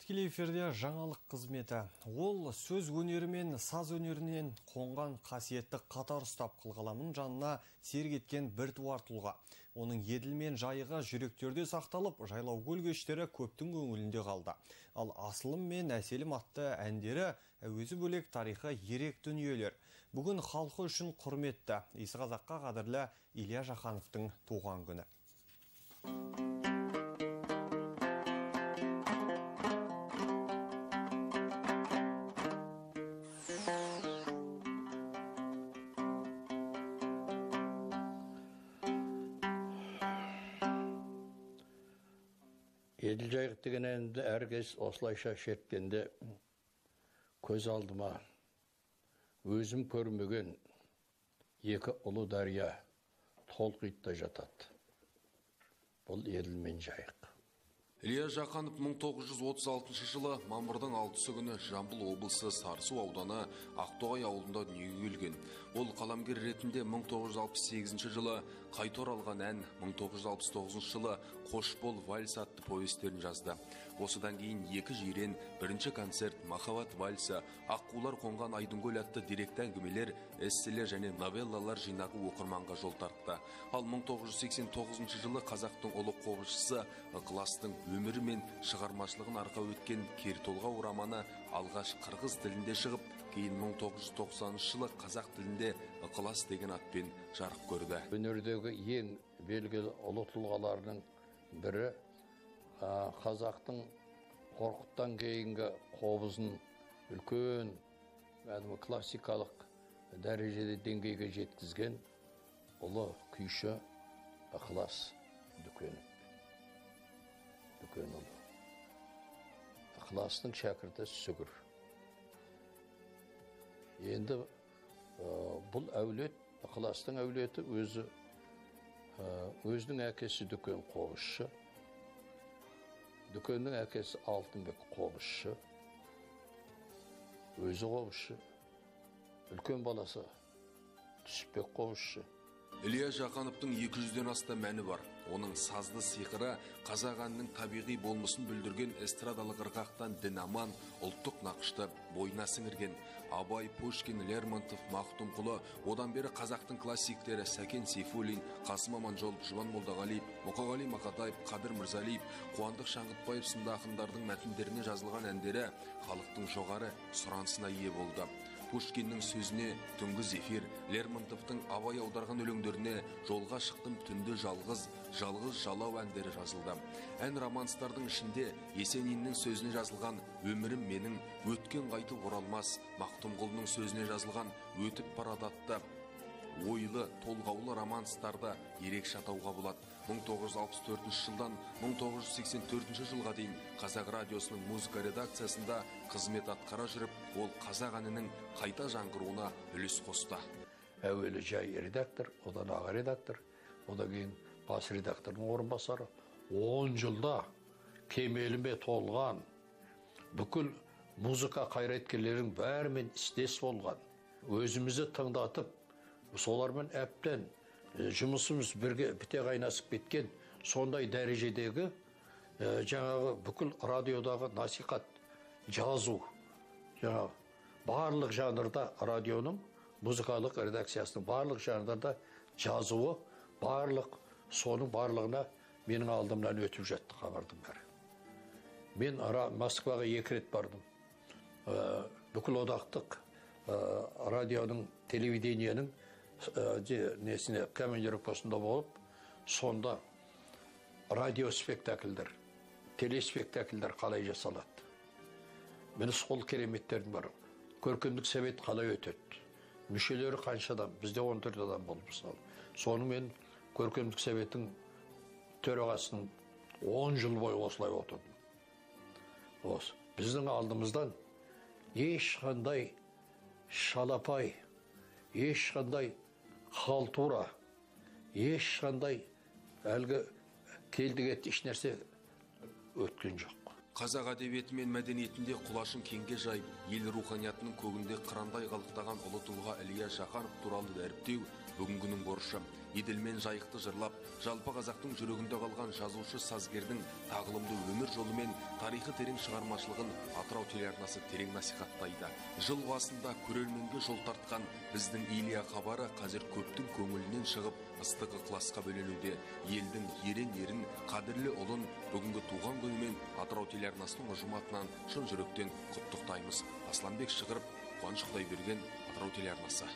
Тікелей эфирде жаңалық қызметі. Ол сөз өнері мен саз өнерінен қонған қасиетті қатар ұстап, қылқаламын жанына серік еткен біртуар тұлға. Оның Еділ мен Жайығы жүректерде сақталып, жайлау көл кештері көптің көңілінде қалды. Ал Асылым мен Әселім атты әндері әуезі бөлек, тарихы ерек дүниелер. Бүгін халқы үшін құрметті, исі қазаққа қадірлі Илья Жақановтың туған күні. Еділ Жайық деген әнді әркез осылайша шерткенде көз алдыма өзім көрмеген екі ұлы дария толқиды да жатады. Бұл Еділ мен Жайық. Илья Жақанов 1936 жылы мамырдың 6 күні Жамбыл облысы Сарысу ауданы Ақтоғай ауылында дүниеге келген. Ол қаламгер ретінде 1968 жылы Қайта оралған ән, 1969 жылы Қош бол вальс атты повестерін жазды. Осыдан кейін Екі жирен, Бірінші концерт, Махаббат вальсы, Аққулар қонған Айдынкөл атты деректі әңгімелер, эсселер және новеллалар жинағы оқырманға жол тартты. Ал 1989 жылы қазақтың ұлы қобызшысы Ықыластың өмірі мен шығармашылығын арқау еткен Кертолғау романы алғаш қырғыз тілінде шығып, кейін 1990 жылы қазақ тілінде Ықылас деген атпен жарық көрді. Өнердегі ең белгілі ұлы тұлғаларының бірі, қазақтың Қорқыттан кейінгі қобызын үлкен, кәдімгі классикалық дәрежеде деңгейге жеткізген ұлы күйші Ықылас Дүкенов. Дүкенұлы. Ықыластың шәкірті Сүгір. Енді бұл әулет, Ықыластың әулеті өзі, өзінің әкесі Дүкен қобызшы, Дүкеннің әкесі Алтынбек қобызшы, өзі қобызшы, үлкен баласы Түсіпбек қобызшы. Илья Жақановтың 200-ден астам әні бар. Оның сазды сиқыры қазақ әнінің табиғи болмысын бүлдірген эстрадалық ырғақтан дін аман, ұлттық нақышты бойына сіңірген. Абай, Пушкин, Лермонтов, Мақтұмқұлы, одан бері қазақтың классиктері Сәкен Сейфуллин, Қасым Аманжолов, Жұбан Молдағалиев, Мұқағали Мақатаев, Қадыр Мырзалиев, Қуандық Шаңғытбаев сынды ақындардың мәтіндеріне жазылған әндері халықтың жоғары сұранысына ие болды. Пушкиннің сөзіне Түнгі зефир, Лермонтовтың Абай аударған өлеңдеріне Жолға шықтым түнде жалғыз, Жалғыз жалау әндері жазылды. Ән романстардың ішінде Есениннің сөзіне жазылған Өмірім менің, Өткен қайтып оралмас, Мақтұмқұлының сөзіне жазылған Өтіп барады атты ойлы, толғаулы романстарды ерекше атауға болады. 1964 жылдан 1984 жылға дейін Қазақ радиосының музыка редакциясында қызмет атқара жүріп, ол қазақ әнінің қайта жаңғыруына үлес қосты. Әуелі жай редактор, одан аға редактор, одан кейін бас редактордың орынбасары. 10 жылда кемеліме толған, бүкіл музыка қайраткерлерінің бәрімен істес болған, өзімізді тыңдатып, солармен әбден жұмысымыз бірге біте қайнасып кеткен сондай дәрежедегі жаңағы бүкіл радиодағы насихат жазу, жаңағы барлық жанрда радионың музыкалық редакциясының барлық жанрда жазуы, барлық соның барлығына менің алдымнан өтіп жатты хабардың бәрі. Мен Москваға 2 рет бардым. Бүкіл одақтық радионың, телевидениенің несіне командировкасында болып, сонда радиоспектакльдер, телеспектакльдер қалай жасалады. Міне сол кереметтердің бары. Көркемдік совет қалай өтеді? Мүшелері қанша адам? Бізде 14 адам болды мысалы. Сонымен көркемдік советтің төрағасының 10 жыл бойы осылай отырдым. Осы біздің алдымыздан ешқандай шалапай, ешқандай халтура, ешқандай әлгі келді кетті еш нәрсе өткен жоқ. Қазақ әдебиеті мен мәдениетінде құлашын кеңге жайып, ел руханиятының көгінде қырандай қалықтаған ұлы тұлға Илья Жақанов туралы дәріптеу бүгінгінің борышы. Еділ мен Жайықты жырлап, жалпы қазақтың жүрегінде қалған жазушы сазгердің тағылымды өмір жолы мен Тарихы терең шығармашылығын Атырау телеарнасы терең насихаттайды. Жыл басында көрерменге жол тартқан біздің Илья хабары қазір көптің көңілінен шығып, ыстық ықыласқа бөленуде. Елдің ерен ерін, қадірлі ұлын бүгінгі туған күнімен Атырау телеарнасының ұжымы атынан шын жүректен құттықтаймыз. Асланбек Шығырып, Қуаныш Құдайберген, Атырау телеарнасы.